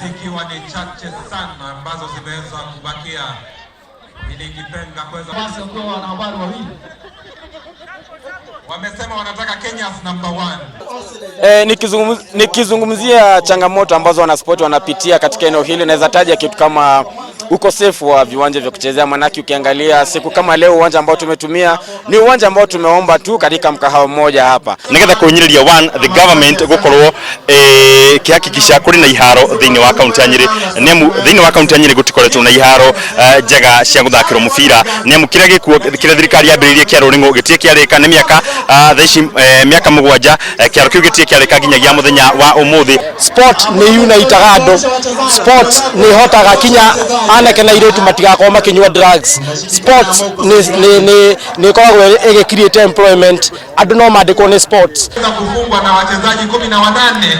Zikiwa ni chache sana ambazo zimeweza kubakia ili kipenga kuweza. Wamesema wanataka Kenya's number one. Nikizungumzia changamoto ambazo wanaspoti wanapitia katika eneo hili, naweza taja kitu kama ukosefu wa viwanja vya kuchezea. Manake ukiangalia siku kama leo, uwanja ambao tumetumia ni uwanja ambao tumeomba tu katika mkahawa mmoja hapa. Nigetha kuhinyiriria one, the government gukorwo ikihakikisha kuri na iharo thiini wa kaunti ya Nyeri, nĩamu thiini wa kaunti ya Nyeri gutikoretwo na iharo njega cia guthakirwo mubira, nĩamu kĩrĩa gĩkuo kĩrĩa thirikari yambĩrĩirie kĩa Rũrĩng'ũ gĩtirĩ kĩarĩka. Nĩ mĩaka thaa ici mĩaka 7, kĩaro kĩu gĩtirĩ kĩarĩka nginyagia mũthenya wa ũmũthĩ. Sport nĩ unitaga andũ. Sport nĩ ihotaga kinya anake na airĩtu matigakorwo makĩnyua drugs. Sport nĩ ĩkoragwo ĩgĩ create employment. Andũ no mandĩkwo nĩ sports. Kufungwa na wachezaji 18.